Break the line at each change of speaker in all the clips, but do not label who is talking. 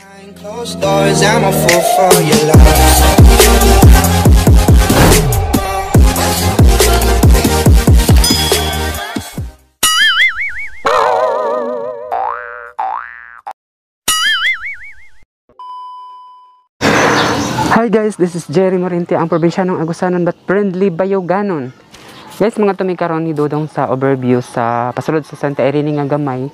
Behind closed doors, I'm a fool for your love.
Hi guys, this is Jerry Morente, ang probinsyanong Agusanon but friendly Bayuganon. Guys, mga tumikaron ni Dodong sa overview sa pasulod sa Santa Irene nga gamay.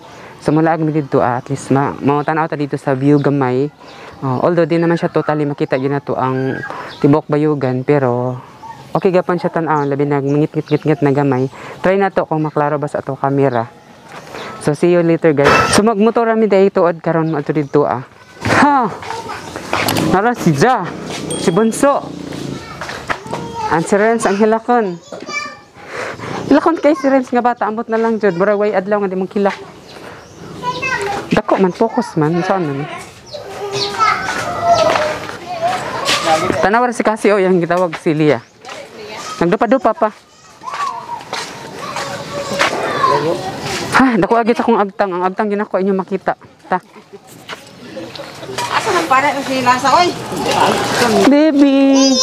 So mulaag mi didto, at least mao-tanaw ta dito sa view gamay. Although di naman siya totally makita gyud nato ang tibok Bayugan, pero okay gapon siya tan-awon, labi nag mangit-ngit-ngit na gamay. Try nato kung maklaro ba sa ato camera. So see you later guys. So magmotor mi dai tuod karon moadto didto ah. Ha. Nara si Ja, si Bunso. Ang si Renz ang hilakon. Hilakon kay si Renz nga bata, ambot na lang jud. Murag way adlaw nga di mong kilak. Dako man, focus man, saan man. Tanaw ra si Casio, yang gitawag si Lia. Nagdupa-dupa pa. Ha, dako agit akong agtang. Ang agtang ginako inyo makita. Ta.
Asa man para si Lasa oy?
Baby.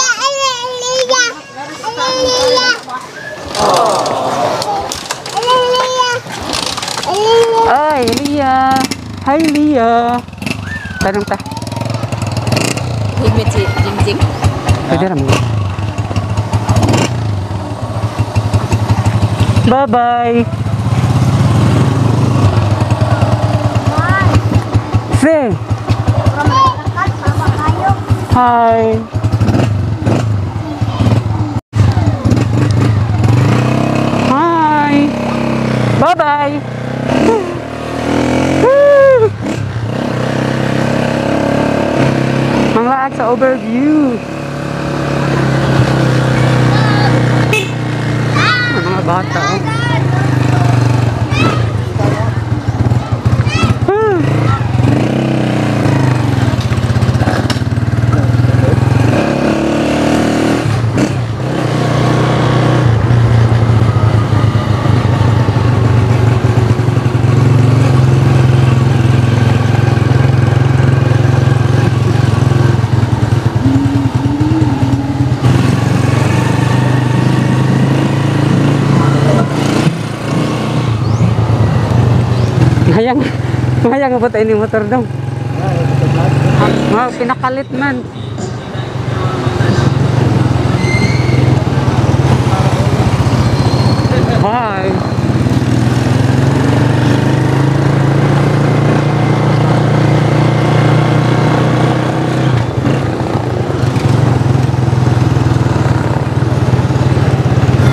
Ay, Lia. Hi, Lia. Tanong ta.
Higmit si Jingjing.
Pwede ra mo. Bye-bye. Say. Hi. Hi. Bye-bye. Manglaag sa overview. Ang mga bata. Oh. Mayang, mayang ba tayo ni motor dong? Wow, pinakalit man. Bye.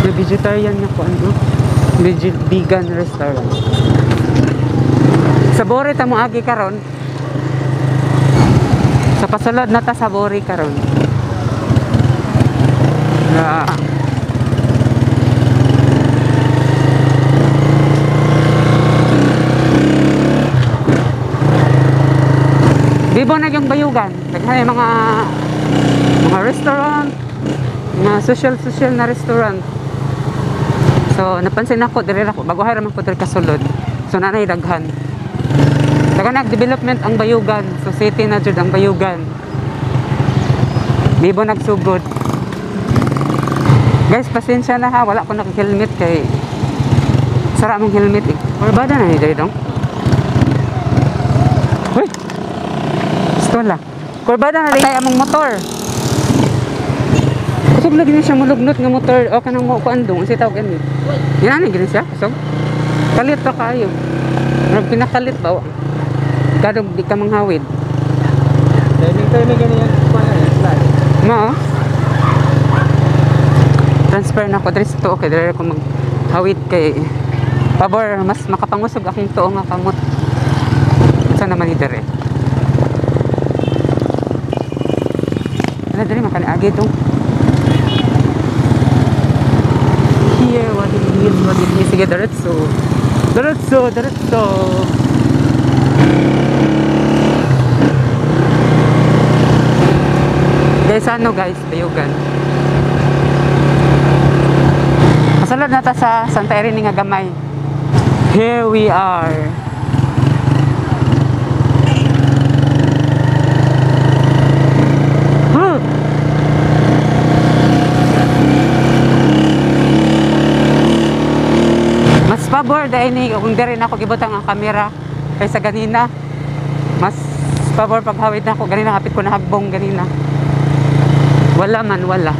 The vegetarian na ko ano? Vegan restaurant. Sa Bori ta mo agi karon. Sa pasulod na ta sa Bori karon. Na. Bibo na yung Bayugan. Daghan mga restaurant, mga social na restaurant. So napansin ako diri ra ko bago ra man ko diri kasulod. So nanay daghan. Daghan development ang Bayugan. So city na jud ang Bayugan. Bibo nagsugod. Guys, pasensya na ha, wala ko naka-helmet kay sara mong helmet eh. Kurbada na ni diri dong. Uy. Pistola. Kurbada na diri among motor. Kusog lagi ni siya mulugnot nga motor o kanang mo kuan dong, unsa tawag ani? Yan ani gini siya, kusog. Kalit pa kaayo. Murag pinakalit ba? Kadog di ka manghawid.
Timing ganyan slide.
Mao. Transfer na ko diri sa tuo kay diri ko maghawid kay pabor mas makapangusog akong tuo nga kamot. Sa naman ni diri. Ala diri makaniagi dong. Here what it is, what it is. Sige, diretso. Diretso, diretso. Guys, ano guys, Bayugan. Pasulod na ta sa Santa Irene nga gamay. Here we are. pabor dahil ni kung diri na ako gibutang ang kamera kaysa ganina. Mas pabor paghawid na ako ganina, hapit ko na hagbong ganina. Wala man, wala.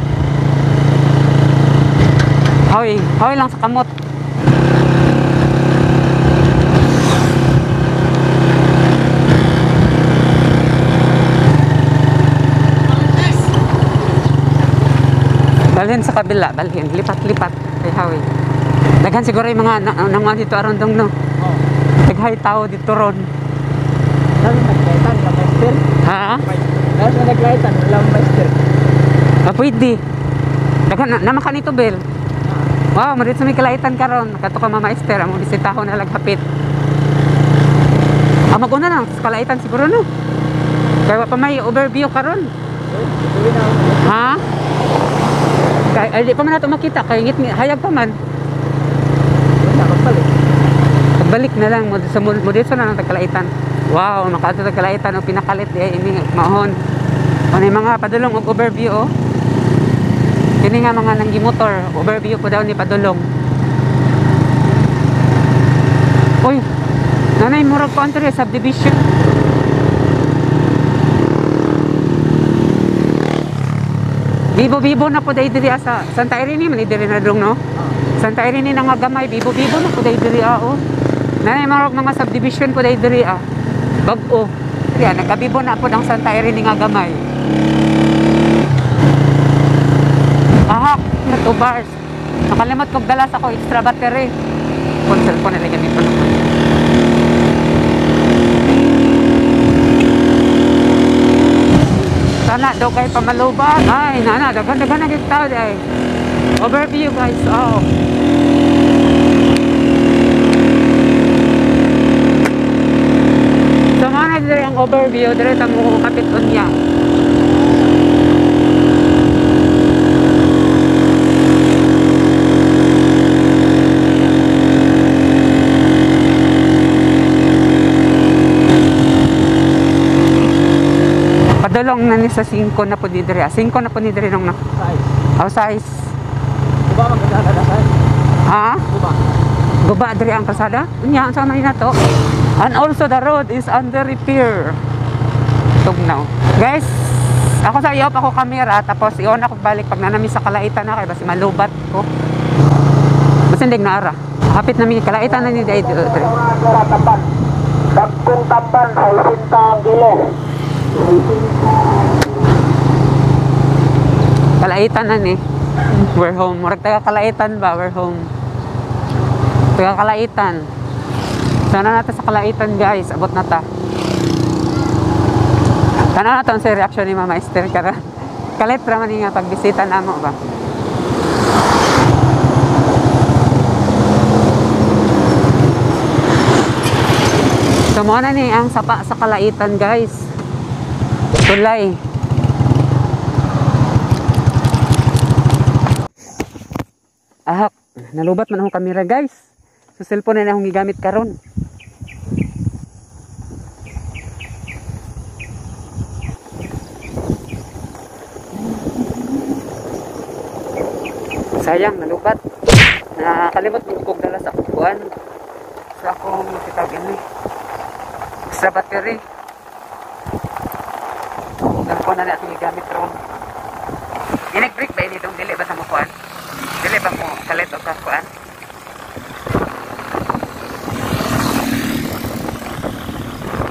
Hoy, hoy lang sa kamot. Balhin sa kabila, balhin. Lipat-lipat. Ay, hawi. Daghan siguro yung mga nanguan dito aron dong, no?
Oh.
Daghay tao dito ron.
Dami naglaitan, wala master.
Ha?
Dami na naglaitan, wala master.
Ah, pwede. Daghan, na, naman ka nito, Bel. Wow, marit sa may kalaitan karon. Kato ka Mama Esther, ang bisitahon na laghapit. Ah, mag-una lang sa kalaitan siguro, no? Kaya pa may overview karon.
Tuloy na ako.
Ha? Kay, ay, di pa man nato makita kay ngit hayag pa man.
Wala, magbalik.
Pagbalik na lang mo sa mo dito na lang tagkalaitan. Wow, makaadto tagkalaitan og pinakalit di ay ini maon. Ano yung mga padulong og overview oh. Kini nga mga nanggimotor, overview po daw ni padulong. Uy, nanay murag ko anto subdivision. Bibo-bibo na po dahil diri sa Santa Irene man diri na dong no. Santa Irene na nga gamay bibo-bibo na po dahil diri oh. Nanay murag mga subdivision po dahil diri ah. Bag-o. Kaya nagkabibo na po ang Santa Irene nga gamay. Ahak, na 2 bars. Nakalimot kog dala sa ko extra battery. Kung cellphone nila ganito naman. Sana daw kay pamalubat. Ay, nana, daghan-daghan na gid tao ay. Overview guys. Oh. So mao na diri ang overview, diri ta mo kapit unya. Padulong na ni sa 5 na po ni diri. 5 na po ni diri nung na.
Size.
Oh, size.
Guba magkasada size.
Ha?
Guba.
Guba diri ang kalsada? Unya, unsa man na to? And also the road is under repair. Tugnaw. Guys, ako sa i-off ako camera tapos i-on ako balik pag nanami sa kalaitan na kay basi malubat ko. Basin dig naara. Hapit nami kalaitan na ni dai diri.
Dagkong tamban sa isintang kilo.
Kalaitan na ni. We're home. Murag taga kalaitan ba? We're home. Taga kalaitan. Sana natin sa kalaitan guys. Abot na ta. Tanaw na to ang sa reaction ni Mama Esther karon. Kalit ra man nga pagbisita namo ba. So mo na ni ang sapa sa kalaitan guys. Tulay. Ahak, nalubat man akong kamera guys. So cellphone na akong gigamit karon. Sayang, nalubat. Nakalimot mo kong dala sa kuan. Sa akong kitag ini. Extra battery. Cellphone na akong gigamit ron. Inig-break ba ini dong dili ba sa mo kuan? Dili ba mo kalit o kuan?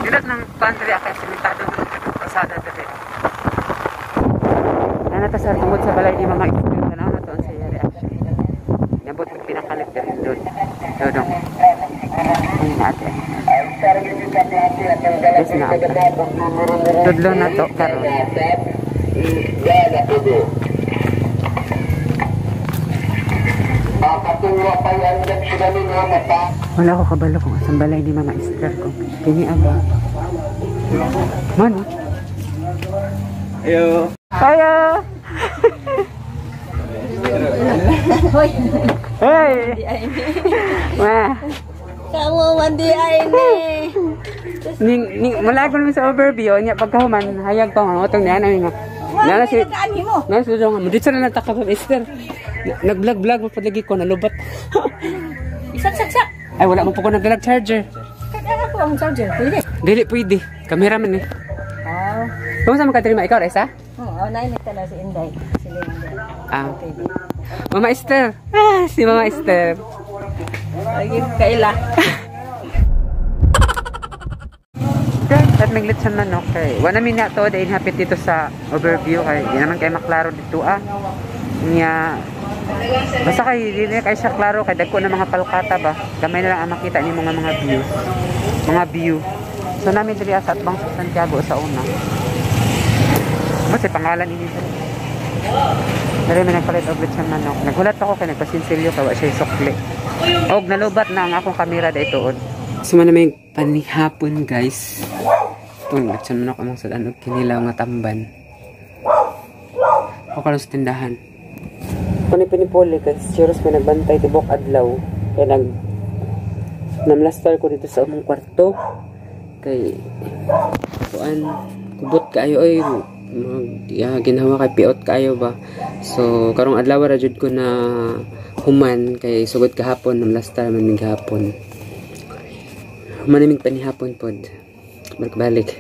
Dili nang kuan dili akay simentado ng kalsada dili. Nana ta sa tungod sa balay ni Mama Esther, tanaw na to ang saya reaction. Nabot ang pinakalit diri doon. Dodong. Ay natin. Yes na. Tudlo na to karon. Wala ko kabalo kung asang balay ni Mama Esther ko. Kini aba. Mano?
Ayo.
Ayo.
Hoy.
Hey. Wah.
Kamu mandi ay ni.
Ning ning mula ko naman sa overview nya pagkahuman hayag pa nga utong niya nga. Nana si
mo.
Nana si Dodong, dito na nataka pa Esther. Nag-vlog-vlog pa lagi ko nalubat.
Isak sak sak.
Ay, wala mo po ko nagdalag charger.
Kaya ako ang charger, pwede.
Dili pwede. Kamera man eh.
Ah,
Kumusta man ka diri ma? Ikaw, Reza?
Oo, nainit na si Inday. Si Linda.
Ah. Mama Esther. Ah, si Mama Esther.
Ay, kaila.
At miglit sa manok kay. Wala mi na to dahil hapit dito sa overview kay di naman kay maklaro dito ah. Nya basta kay di na kay siya klaro kay dagko na mga palkata ba. Gamay na lang ang makita ni mga views. Mga view. So namin diri sa atbang sa Santiago sa una. Basta pangalan ini diri. Dali may nagpalit og lechon manok. Naghulat ako kay nagpasinsilyo kay wa siya sukli. Og nalubat na ang akong kamera daytoon. So man may panihapon, guys. Ito, lechon manok among sudan og kinilaw nga tamban. Ako karon sa tindahan. Kuni pinipuli guys, serious may nagbantay tibok adlaw. Kaya namlastar ko dito sa among kwarto. Kay kuan kubot kaayo oy, mag ya, ginhawa kay piot kaayo ba. So karong adlaw ra jud ko na human kay sugod kahapon namlastar man mig hapon. Human namig panihapon pod. Balik-balik.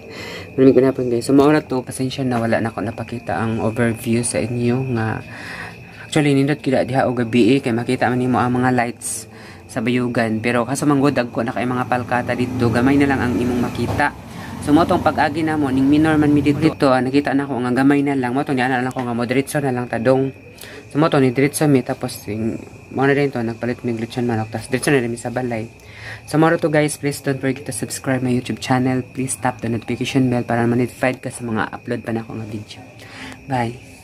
Maraming panihapon, guys. So mao ra to, pasensya na wala na ko napakita ang overview sa inyo nga actually nindot kida diha og gabi eh, kay makita man nimo ang mga lights sa bayugan, pero kaso manggod dagko na kay mga palkata didto, gamay na lang ang imong makita. So mo tong pag-agi na mo ning minor man mi didto, ah, nakita na ko nga gamay na lang mo tong diana lang ko nga mo diretso na lang tadong. So mo to ni diretso mi, tapos yung mo na din to nagpalit mig lechon manok, tapos diretso na rin mi sa balay. So mo to, guys, please don't forget to subscribe my YouTube channel. Please tap the notification bell para ma-notified ka sa mga upload pa nako nga video. Bye.